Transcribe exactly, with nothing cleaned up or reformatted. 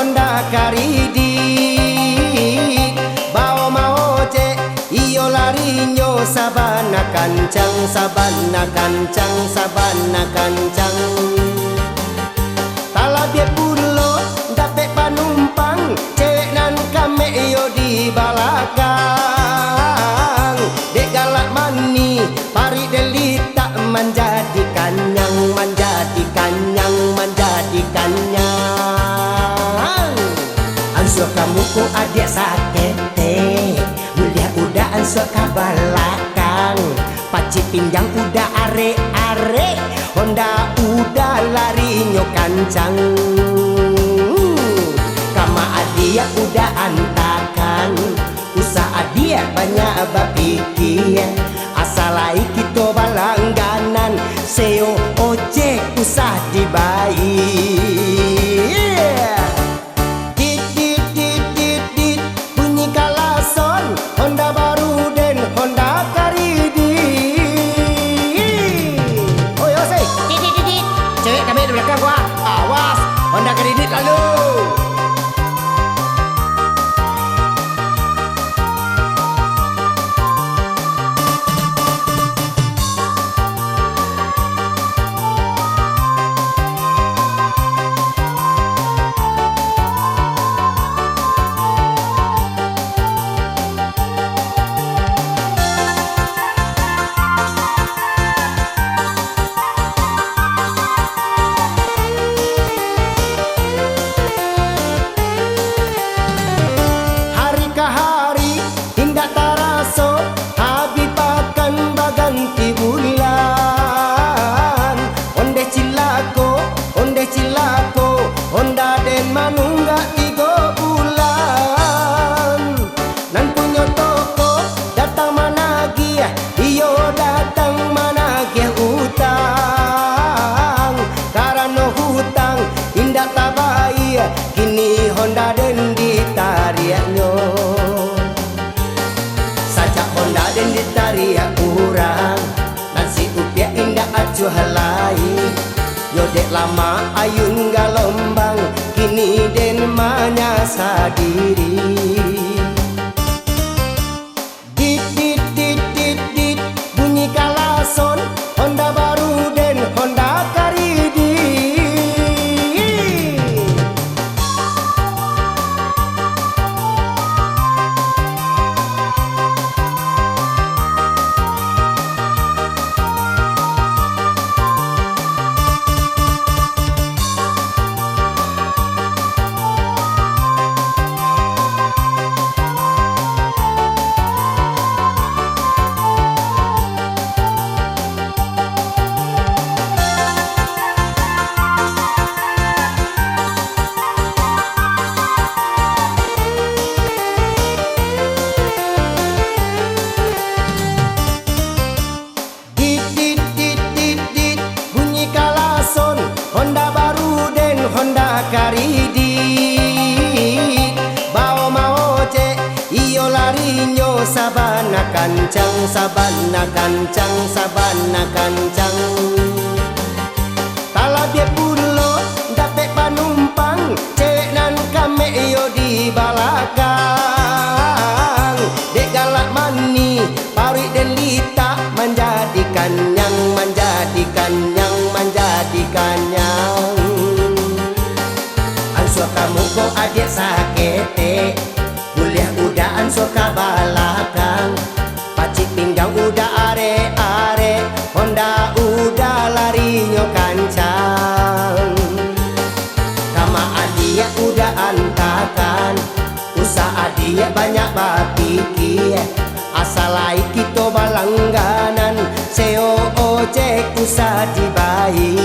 Honda karidik, bao maojek, iyo larinyo sabana kancang, sabana kancang, sabana kancang. Talabiah pulo dapek panumpang, cewek nan kamek iyo di balakang. Dek galak manih, paruik den litak, manjadi kanyang, manjadi kanyang, manjadi kanyang. Ansua ka muko adiak saketek, buliah uda ansua ka balakang. Pacik pinggang uda arek-arek, Honda uda larinyo kancang. Kama adiak uda antakan, usah adiak banyak bapikia. Asa lai kito balangganan, seyo ojek usah dibayia. Dit, dit, dit, dit, dit, bunyi kalason, Honda baru den, Honda karidik. Oi, oi, sih. Dit, dit, dit, dit. Cewek kami di belakang gua. Awas, Honda karidik lalu. Hari ka hari indak taraso, habih pakan baganti bulan. Ondeh cilako, ondeh cilako, Honda den manunggak tigo bulan. Nan punyo toko datang managiah, iyo datang managiah utang. Karano hutang indak tabayia, kini Honda den ditariaknyo. Sajak Honda den ditariak urang, nan si upiak indak acuah lai. Yo dek lamak ayun galombang, kini den manyasa diri. Dit, dit, dit, dit, dit, bunyi kalason, Honda baru den, Honda karidik. Dit, dit, dit, dit, dit, bunyi kalason, Honda baru den, Honda karidik. Bao maojek, iyo larinyo sabana kancang, sabana kancang, sabana kancang. Talabiah pulo dapek panumpang, cewek nan kamek iyo di balakang. Dek galak manih, paruik den litak, manjadi kanyang, manjadi kanyang, manjadi kanyang. Ansua ka muko adiak saketek, buliah uda ansua ka balakang. Pacik pinggang uda arek-arek, Honda uda larinyo kancang. Kama adiak uda antakan, usah adiak banyak bapikia. Asa lai kito balangganan, sewo ojek usah dibayia.